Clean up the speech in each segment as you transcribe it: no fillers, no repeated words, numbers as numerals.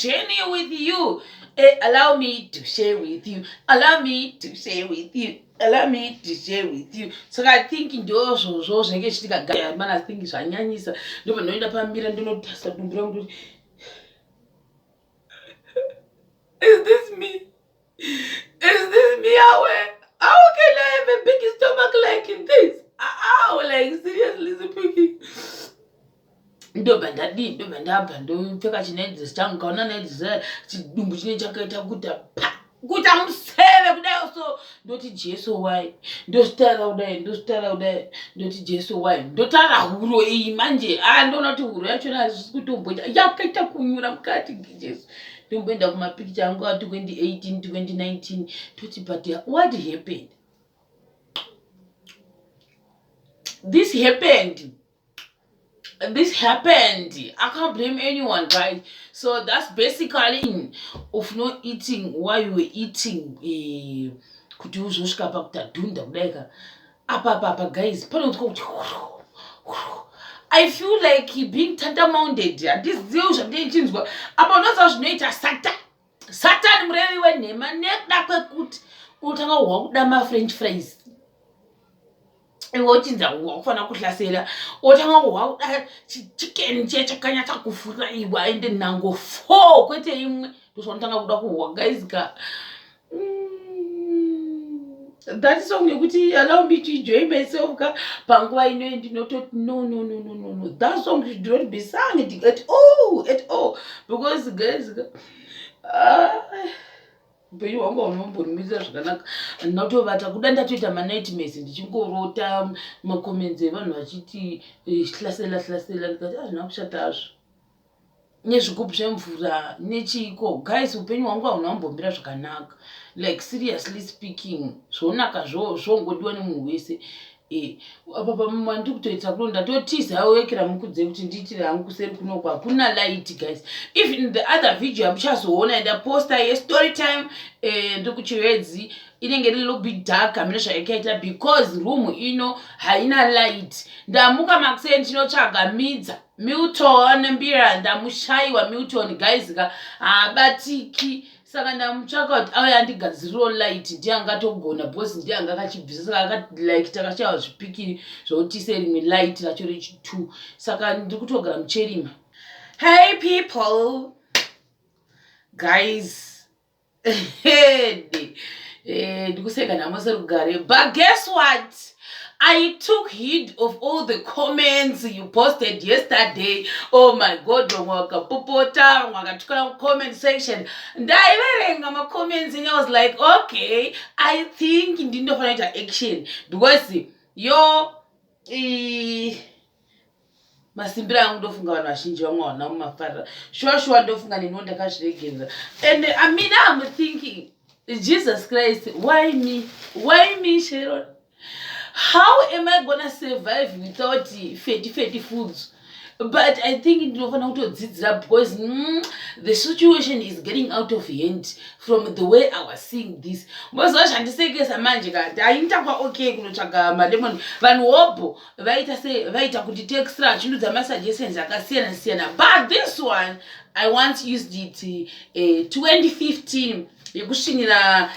journey with you. Eh, allow me to share with you, allow me to share with you, allow me to share with you. Saka I think ndozvozvo zvinenge zvichitika mana. I think zvanyanyisa. Ndobva ndoenda pamira, ndinotarisa dumbu rangu, ndoti, "Is this me? Is this me? Awe, how can I have a big stomach like this? How?" Like, seriously speaking, ndobva ndadii? Ndobva ndabva ndopfeka chinightdress changu. Kaona nightdress, chidumbu chine chakaita kuita pa kuita museve kudai. So ndoti, "Jesu, why?" Ndozvitaura kudai, ndozvitaura kudai, ndoti, "Jesu, why?" Ndotaura huro iyi manje. A, ndoona kuti huro yachona hazvisi kutomboita, yakaita kunyura mukati. Jesu, ndomboenda kumapikicha angu a2018, 2019, toti, "But what happened? This happened, this happened." I can't blame anyone, guys. So that's basically of not eating while you were eating, kuti uzosvika pakuti adhunda kudai ka. Apa apa apa, guys, panonzwa kuti I feel like being tantamounded. Handizivi zvandichinzwa apa. Unoziva zvinoita Satan. Satani murevi wenhema, nekuda kwekuti unotanga kuhwa kuda mafrench fries, iwe uchinza wakufanira kuhlasela, otanga kuhwa kuda chicken chiya chakanyatsa kufuraiwa, ende nhango four kwete imwe. Ndozvaunotanga kuda kuhwa, guys ka. That song yekuti "Allow me to enjoy myself" ka, panguva inoyi ndinototi, "No, no, no, no, no, no." That song should not be sung at all, at all, because guys ka, ah, upenyu hwangu haunombomirira zvakanaka. Ndinotovata kuda, ndatoita manightmares, ndichingorota macomments evanhu vachiti, eh, "Hlasela, hlasela." Ndikati, "Hazvina kushata hazvo," nezvigubhu zvemvura nechiko. Guys, upenyu hwangu hauna kumbomira zvakanaka. Like, seriously speaking, zvonaka zvongodiwa nemunhu wese. Apa pamandiri kutoita kuno, ndatotiza wekera mukudze kuti ndiitire hangu kuseri kunoko, hakuna light, guys. Even the other video yamuchazoona ndaposta yestory time, ndiri kuChiredzi, inenge iri little bit dark. Hamina zvayakaita because room ino haina light. Ndamuka makuseni, ndinotsvaga Midza, Milton Mbira. Ndamushayiwa Milton, guys ka, haabatiki. Saka ndamutsvaka kuti auya andigadziriwo light. Ndiye angatogona because ndiye anga akachibvisa. Saka like takashaiwa zvipikiri zvokuti rimwe light racho rechi2. Saka ndiri kutogara mucherima. Hey people, guys, ndikuseka nhamo serugare. But guess what? I took heed of all the comments you posted yesterday. Oh my God, vamwe vakapopota, vamwe vakatuka comment section. Ndaiverenga macomments and I was like, "Okay, I think ndinofanira kuita action," because yo masimbiro angu, ndofunga vanhu vazhinji vamwe havana mumafarira. Shuwa shuwa, ndofunga neniwo ndakazviregerera. And I mean, I'm thinking, "Jesus Christ, why me? Why me, Sharon? How am I gonna survive without fatty, fatty foods?" But I think ndinofanira kutodzidzira because the situation is getting out of hand from the way I was seeing this. Moziva zvandisekesa manje ka, ndaita kwaOK kunotsvaga malemon. Vanhu hobho vaita se vaita kuti textra achindudza masuggestions akasiyana siyana. But this one, I once used it 2015, yekusvinira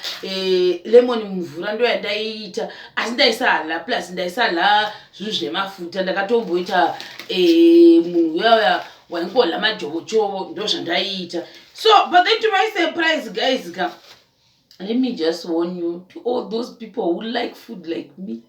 lemon mumvura. Ndo yandaiita, asi ndaisala, plus ndaisala zvinhu zvemafuta. Ndakatomboita munhu uyauya waingodla majovochovo, ndo zvandaiita. So, but then to my surprise, guys ka, let me just warn you, to all those people who like food like me,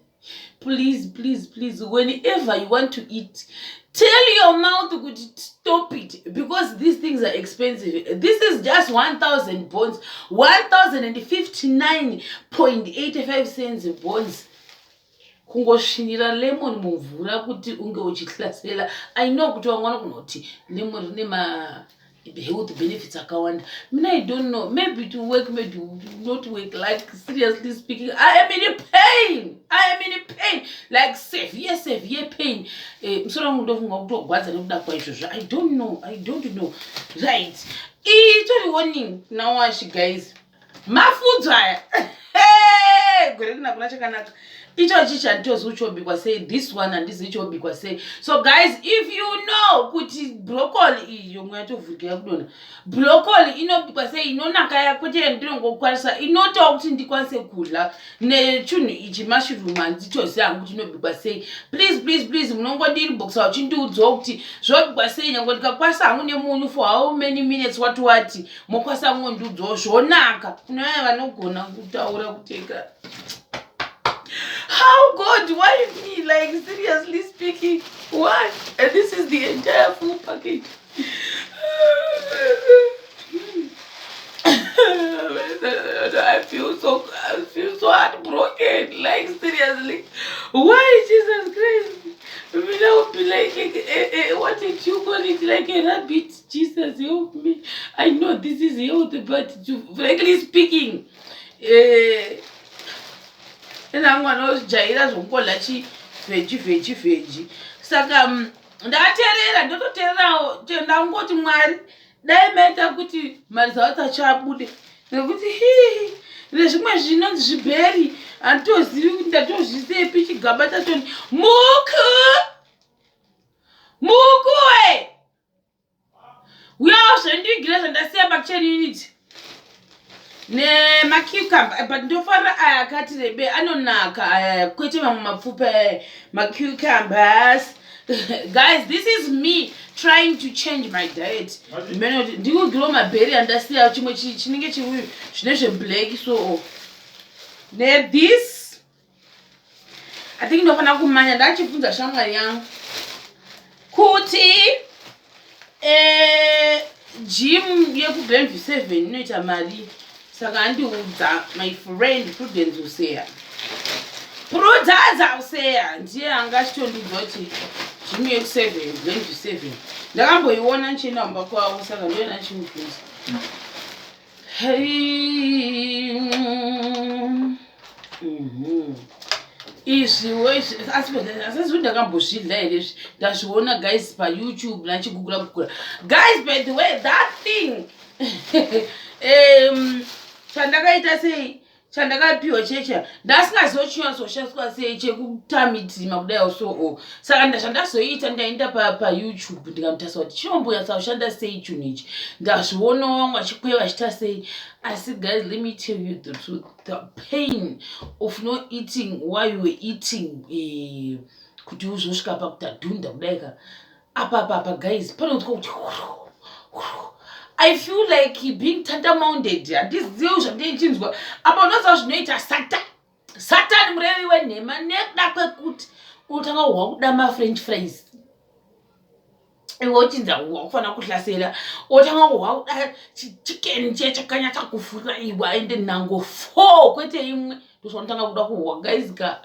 please, please, please, whenever you want to eat, tell your mouth kuti stop it, because these things are expensive. This is just 1000 bonds, 1059.85 cents bonds, kungosvinira lemon mumvura kuti unge uchihlasela. I know kuti vamwe vanogona kuti lemon rine ma health benefits akawanda. Mina, I don't know, maybe to work, maybe not work. Like, seriously speaking, I am in pain, I am in pain, like severe, severe pain. Musoro wangu ndofunga kutogwadza nekuda kwaizvozvo. I don't know, I don't know. Right, itori warning nawashi, guys. Mafudzo aya. Gore rina kuna chakanaka. Ichochi chanditozi chobikwa sei, this one handizi chobikwa sei. So guys, if you know kuti broccoli iyi yomwe yatovhurika yakudonha, broccoli inobikwa sei inonaka, yakwete ndinongokwanisa inotawo kuti ndikwanise kudya nechinhu ichi, mushroom, handitoziva hangu kuti inobikwa sei. Please, please, please, munongodinboxa uchindiudzawo kuti zvobikwa sei. Nyange ndikakwanisa hangu nemunyu for how many minutes, what what, mokwanisa kungondiudzawo zvonaka. Kuna vaya vanogona kutaura kuteka. How, God, why me? Like, seriously speaking, why? And this is the entire full package. I feel so heartbroken. Like, seriously, why, Jesus Christ? I mean, I would be like a, what did you call it, like a rabbit. Jesus help me. I know this is health, but frankly speaking, enangwana ojaira zvokungodya chiveggie, veggie, veggie. Saka ndateerera, ndototeererawo. Ndangoti Mwari dai maita kuti maresults acho abude, nekuti hii, nezvimwe zvinonzi zviberry handitozivi kuti ndatozvisepi. Chigaba chachoni. Muku, muku we, uyawo zvendigire zvandasiya pakitchen unit nemacucumber, but ndofarira aya akati rebe, anonaka aya, kwete mamwe mapfupi aya. Macucumbers, guys, this is me trying to change my diet. Ndikugirawo maberry andasiya, chimwe chinenge chiuyu zvine zveblack. So nethis, I think ndofanira kumanya. Ndachibvunza shamwari yangu kuti gym yekuGlenview 7 inoita mari, saka andiudza my friend Prudence Useya, Prudzaza Useya, ndiye anga achitondiudza kuti gym yeku7, Glenview 7, ndakamboiona ndichienda kumba kwavo, saka ndoenda ndichimubvunza. Hey. Izviwo izvi, asi asi ndakambozvidla here izvi? Ndazviona, guys, paYouTube nachigugula gugula. Guys, by the way, that thing chandakaita sei, chandakapiwa checha, ndasingazivo chinyatsoshandiswa sei, chekutamitima kudai so o. Saka zvandazoita, ndaenda paYouTube ndikanotarisa kuti chinombonyatsa kushanda sei chinhu ichi. Ndazvionawo vamwe vachikweva vachiita sei, asi guys, let me tell you the truth, the pain of not eating while you were eating, kuti uzosvika pakuti adhunda kudai ka apa apa apa, guys, panoitwa kuti I feel like being tantamounded. Handizivi zvandichinzwa apa. Unoziva zvinoita Satani, murevi wenhema, nekuda kwekuti unotanga kuhwa kuda mafrench fries, iwe uchinza wakufanira kuhlasela, otanga kuhwa kuda chicken chiya chakanyatsa kufuraiwa, ende nhango four kwete imwe, ndozvaunotanga kuda kuhwa, guys ka.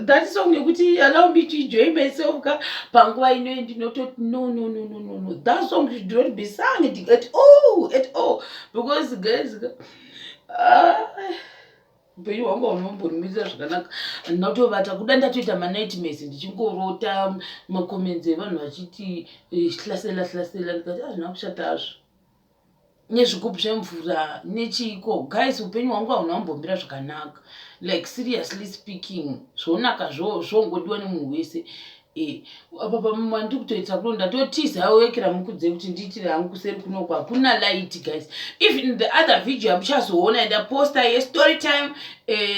That song yekuti "Allow me to enjoy myself" ka, panguva ino ndinototi no, no, no, no, no, no, that song should not be sung at all, at all, because guys ka, ah, upenyu hwangu haunombonimisa zvakanaka. Handina kutovata kuda, ndatoita manightmares ndichingorota macomments evanhu vachiti hlasela, hlasela. Ndikati hazvina kushata hazvo, nezvigubhu zvemvura nechiko. Guys, upenyu hwangu hauna kumbombira zvakanaka. Like, seriously speaking, zvonaka zvongodiwa nemunhu wese. Apa pamandiri kutoita kuno, ndatotiza wekera mukudze kuti ndiitire hangu kuseri kunoko, hakuna light, guys. Even the other video yamuchazoona ndaposta yestory time,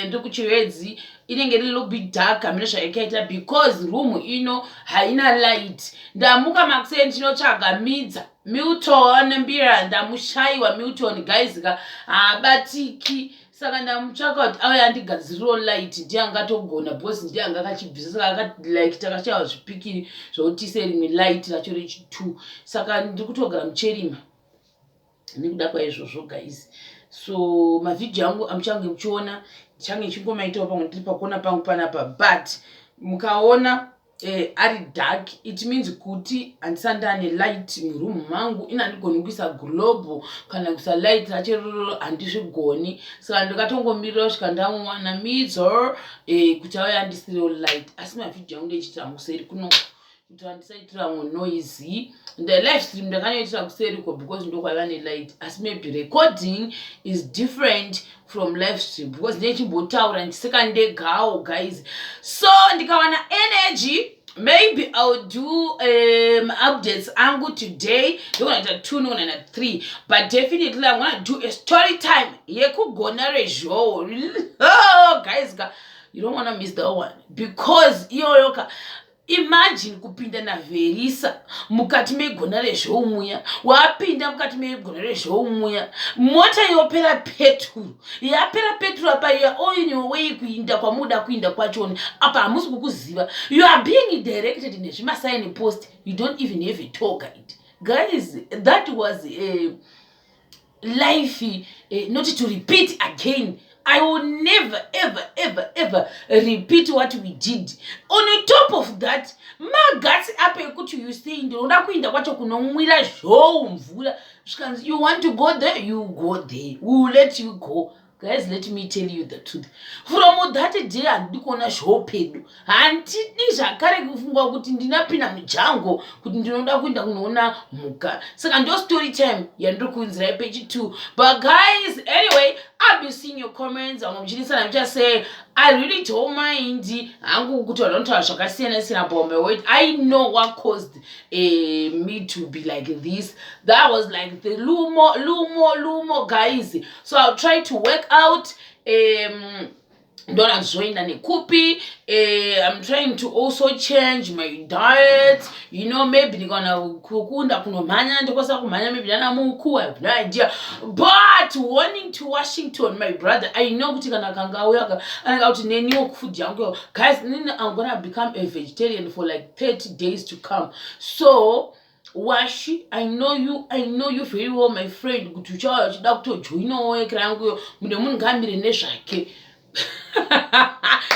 ndiri kuChiredzi, inenge iri little bit dark, hamene zvayakaita, because room ino haina light. Ndamuka makuseni ndinotsvaga Midza, Milton Mbira, ndamushayiwa. Milton, guys ka, haabatiki, saka ndamutsvaka kuti auya andigadzirirewo light. Ndiye angatogona because ndiye anga akachibvisa, saka like takashaiwa zvipikiri zvokuti tiise rimwe light racho rechi2, saka ndiri kutogara mucherima nekuda kwaizvozvo, guys. So mavhidhiyo angu amuchange muchiona, ndichange ndichingomaitawo pamwe ndiri pakona pangu panapa, but mukaona ari dark, it means kuti handisati ndane light muroom mangu. Ina handigoni kuisa globe kana kuisa light racho iroro, handizvigoni, saka ndikatongomirira kusvika ndamuwana Midzo kuti auya andisirewo light. Asi mavhidhiyo angu ndechiita hangu seri kuno. Kuti handisaitira vamwe noise. The live stream ndakanoitira kuseriko because ndokwaiva nelight, asi maybe recording is different from live stream because ndechimbotaura ndichiseka ndegawo, guys. So ndikawana energy, maybe I'll do updates angu today. Ndokunaita two, ndokunaita three, but definitely I'm gonna do a story time yekugona rezhou. Oh, guys ka, you don't wanna miss that one because iyoyo ka, imagine kupinda naVherisa mukati megona rezhou muya. Wapinda mukati megona rezhou muya, mota yopera peturu, yapera peturu apa. You are on your way kuinda kwamuda kuinda kwachona apa hamusi kukuziva. You are being directed nezvimasign post. You don't even have a tour guide, guys. That was a life not to repeat again. I will never ever ever ever repeat what we did. On top of that, magatsi apa ekuti you say, "Ndinoda kuinda kwacho kunomwira zhou mvura," zvikanzi, "You want to go there, you go there, we will let you go." Guys, let me tell you the truth, from that day handidi kuona zhou pedu. Handidi zvakare kufunga kuti ndinapinda mujango kuti ndinoda kuenda kunoona mhuka. Saka ndo story time yandiri kuunzirai pechi 2. But guys, anyway, I'll be seeing your comments. Vamwe muchinisana muchasay, I really don't mind hangu kuti vanhu vanotaura zvakasiyana siyana, but my word, I know what caused me to be like this. That was like the lumo lumo lumo, guys. So I'll try to work out ndoona zvoenda nekupi. I'm trying to also change my diet. Maybe ndikaona kukunda kunomhanya, ndikwanisa kumhanya maybe nanamuku. I have no idea. But warning to Washington, my brother, I know kuti kana kanga auya anenge kuti neniwo food yangu. Guys, nini, I'm gonna become a vegetarian for like 30 days to come. So Washi, I know you, I know you very well, my friend, kuti uchauya uchida kutojoinawo yekera yanguyo. Mune munhu ngaamire nezvake,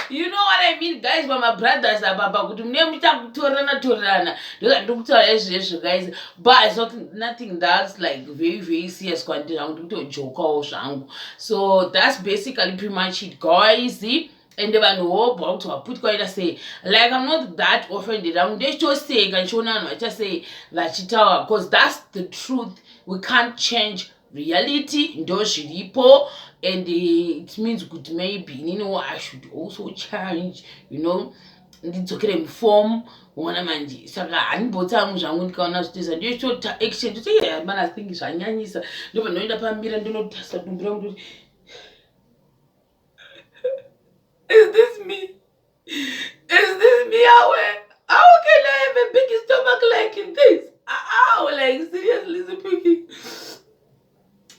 you know what I mean, guys? Pamabrothers apapa kuti mune muchakutorerana torerana, ndozvandiri kutaura izvezvo, guys. But it's not nothing that's like very very serious kwandiri zvangu, ndikutojokawo zvangu. So that's basically pretty much it, guys. Ende vanhu wobva kuti vaputi kwaita sei, like, I'm not that offended angu. Ndechitoseka ndichiona vanhu vaita sei vachitaura, because that's the truth. We can't change reality, ndo zviripo. And it means kuti maybe ininiwo I should also change, ndidzokere muform. Ona manje, saka handimbotsamwi zvangu ndikaona zvitoisa. Ndochitota action, toti mana think zvanyanyisa, ndobva ndoenda pamira, ndinotarisa dumbu rangu, ndoti, "Is this me? Is this me? Awe, how can I have a big stomach like this? How? Like, seriously speaking."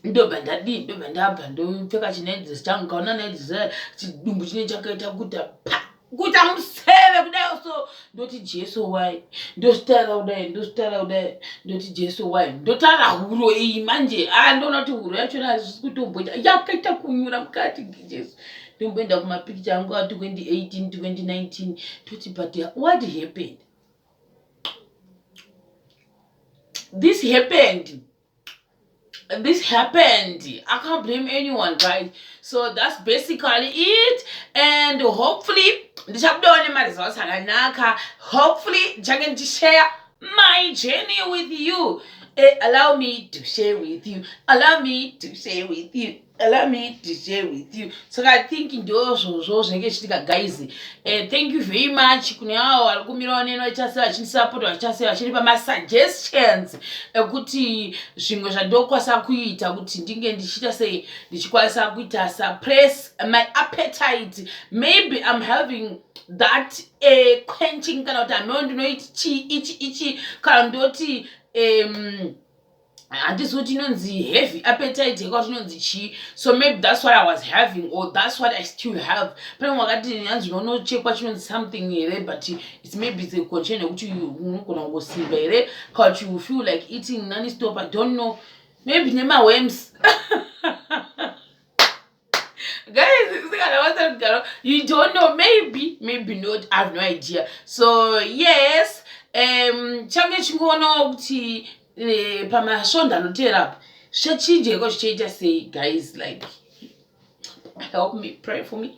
Ndobva ndadii? Ndobva ndabva ndopfeka chinedress changu. Kaona nightdress, chidumbu chine chakaita kuita pa kuita museve kudai. So ndoti, "Jesu, wai?" Ndozvitaura kudai, ndozvitaura kudai, ndoti, "Jesu, wai?" Ndotaura huro iyi manje. A, ndoona kuti huro yachona hazvisi kutomboita, yakaita kunyura mukati. Jesu, ndomboenda kumapikicha angu a2018, 2019, toti, "But what happened? This happened, this happened." I can't blame anyone, guys. So that's basically it, and hopefully ndichabudawo nemaresults akanaka. Hopefully ndichange ndichishare my journey with you. Allow me to share with you, allow me to share with you, allow me to share with you. So I think ndozvozvo zvinenge zvichiitika, guys. Thank you very much kune avo vari kumirawo neni, vachase vachindisapota, vachase vachiripa masuggestions ekuti zvimwe zvandokwanisa kuita kuti ndinge ndichiita sei, ndichikwanisa kuita suppress my appetite. Maybe I'm having that quenching, kana kuti hameo ndinoiti chii ichi ichi, kana ndoti handizi kuti inonzi heavy appetite yeka kuti inonzi chii. So maybe that's what I was having, or that's what I still have. Pane wakati hanzi unonochekwa chinonzi something here, but it's maybe it's a condition yekuti unogona kungosimba here, kana kuti you feel like eating nonstop. I don't know, maybe nemaworms, guys. Sikana, you don't know, maybe, maybe not, I have no idea. So yes, change chingoonawo kuti pamasvondo anoteera apa zvichinjeko zvichaita sei, guys. Like, help me, pray for me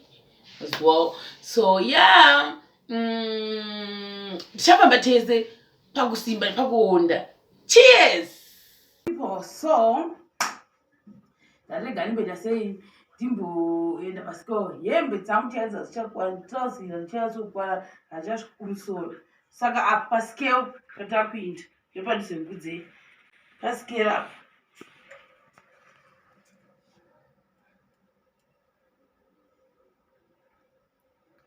as well. So yeah. Tichafamba tese pakusimba nepakuonda. Cheers people. So ndarega ndimboita sei, ndimboenda pasiko. Hembe dzangu chaidza dzichakwana, trousers dzichanyatso hachasviki kumusoro. Saka apa pascale patakuinda ndopadhuze nekudzei pascale apa.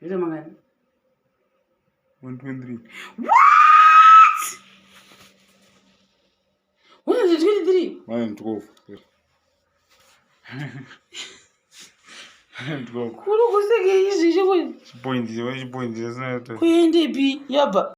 Zvoita mangani? 123. What? 123? 112. 112. Kuri kuseke izvi chikuti Chipoint, chipoint, kuendepi yabva?